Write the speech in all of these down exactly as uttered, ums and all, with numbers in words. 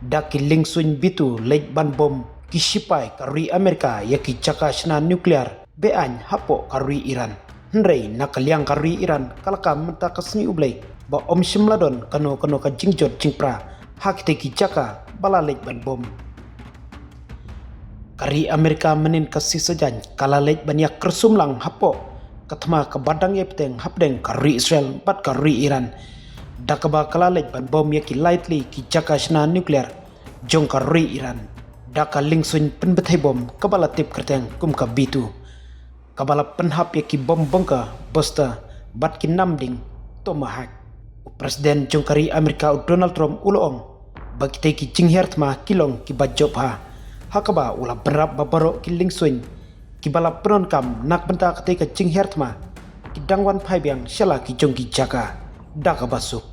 Da ki liengsuiñ B two leit ban bom ki shipai ka ri Amerika ïa ki jaka shna nuclear be-aiñ hapoh ka ri Iran. Hynrei na ka liang ka ri Iran ka la kam mynta ka sngi U Blei ba ym shym la don kano kano ka jingjot jingpra ha kitei ki jaka ba la leit ban bom. Ka ri Amerika mynhynnin ka sngi Saitjaiñ ka la leit ban ïa kyrsum lang hapoh ka thma kaba dang ïai bteng hapdeng ka ri Israel bad ka ri Iran, da kaba ka la leit ban bom ïa ki lai tylli ki jaka shna nuclear jong ka ri Iran da ka liengsuiñ pynbthei bom kaba la tip kyrteng kum ka B two, kaba la pynhap ïa ki bom bunker buster bad ki namding Tomahawk. U President jong ka ri Amerika u Donald Trump u la ong ba kitei ki jinghiar thma ki long kiba jop bha, ha kaba u la bynrap ba baroh ki liengsuiñ kiba la pyndonkam na ka bynta katei ka jinghiar thma ki dang wan phai biang sha la ki jong ki jaka da kaba suk.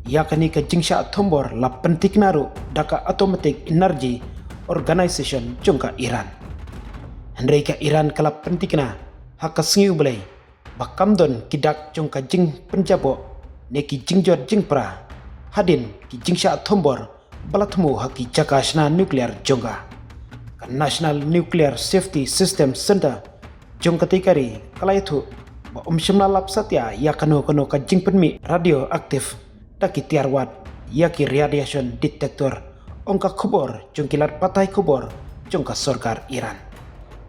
Ïa kane ka jingshah thombor la pynthikna ruh da ka Atomic Energy Organization jong ka Iran. Hynrei ka Iran ka la pynthikna ha ka sngi U Blei ba kam don ki dak jong ka jingpynjaboh ne ki jingjot jingpra hadien ki jingshah thombor ba la thmu ha ki jaka shna nuclear jong ka. Ka National Nuclear Safety System Center jong katei ka ri ka la ïathuh ba ym shym la lap satia ïa kano kano ka jingpynmih radioactive da ki tiar wad ïa ki radiation detector, ong ka khubor jong ki lad pathai khubor jong ka sorkar Iran.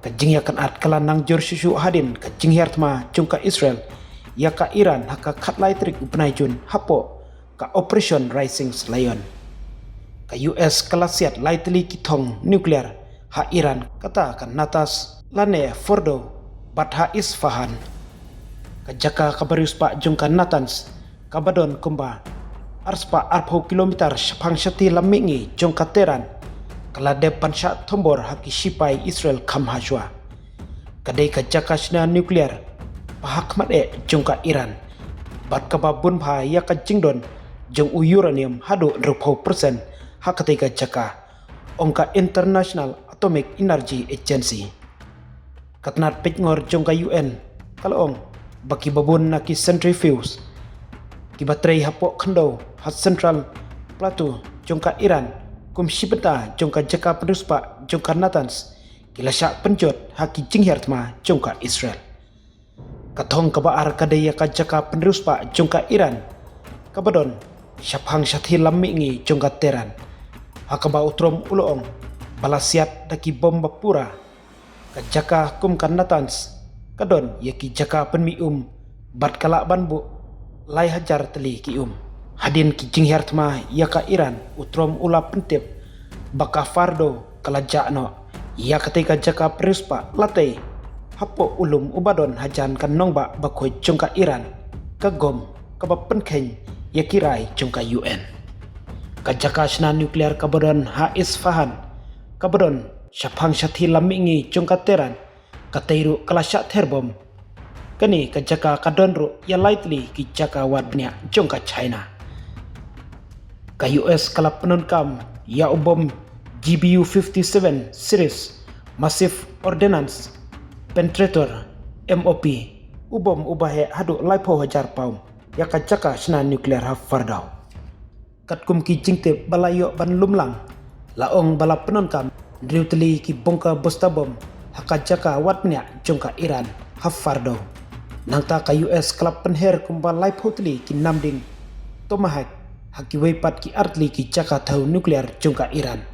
Ka jingïakynad ka la nang jur shuh shuh hadien ka jinghiar thma jong ka Israel ïa ka Iran ha ka khatlai tarik u bnai Jun hapoh ka Operation Rising Lion. Ka U S ka la siat lai tylli ki thong nuclear ha Iran, kata ka Natanz lane Fordow bad ha Isfahan. Ka jaka kaba riewspah jong ka Natanz kaba don kumba arspah arphew kilometer shaphang shathie lam mihngi jong ka Tehran ka la dep ban shah thombor ha ki shipai Israel kham hashwa. Ka dei ka jaka shna nuclear ba ha khmat eh jong ka Iran bad kaba bun bha ïa ka jingdon jong u uranium haduh hynriewphew percent ha katei ka jaka, ong ka International Atomic Energy Agency. Ka tnat peitngor jong ka U N ka la ong ba kiba bun na ki centrifuge kiba trei hapoh khyndew ha Central Plateau jong ka Iran, kum shi bynta jong ka jaka pynriewspah jong ka Natanz, ki la shah pynjot ha ki jinghiar thma jong ka Israel. Ka thong kaba ar ka dei ïa ka jaka pynriewspah jong ka Iran kaba don shaphang shathie lam mihngi jong ka Tehran, ha kaba u Trump u la ong ba la siat da ki bom ba pura. Ka jaka kum ka Natanz ka don ïa ki jaka pynmih um bad ka lah ban buh lai hajar tylli ki um. Hadien ki jinghiar thma ïa ka Iran, u Trump u la pyntip ba ka Fordow ka la jah noh. Ïa katei ka jaka pynriewspah la tei hapoh u lum uba don hajan ka nongbah bakhuid jong ka Iran, ka Qom, kaba pynkheiñ ïa ki rai jong ka U N. Ka jaka shna nuclear kaba don ha Isfahan kaba don shaphang shathie lam mihngi jong ka Tehran ka tei ruh ka la shah ther bom. Kane ka jaka ka don ruh ïa lai tylli ki jaka wad bniah jong ka China. Ka U S ka la pyndonkam ïa u bom G B U fifty-seven series Massive Ordnance Penetrator, M O P, u bom uba heh haduh laiphew hajar pound ïa ka jaka shna nuclear ha Fordow. Katkum ki jingtip ba la ïoh ban lum lang, la ong ba la pyndonkam hynriew tylli ki bunker buster bom ha ka jaka wad bniah jong ka Iran ha Fordow. Nangta ka U S ka la pynher kumba laiphew tylli ki namding Tomahawk ha kiwei pat ki ar tylli ki jaka thew nuclear jong ka Iran,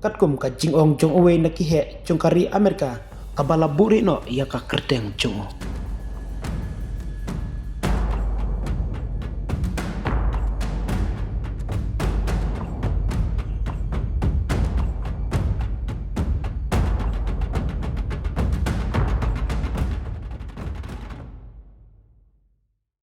katkum ka jingong jong uwei na ki heh jong ka ri Amerika kaba la buhrieh noh ïa ka kyrteng jong u.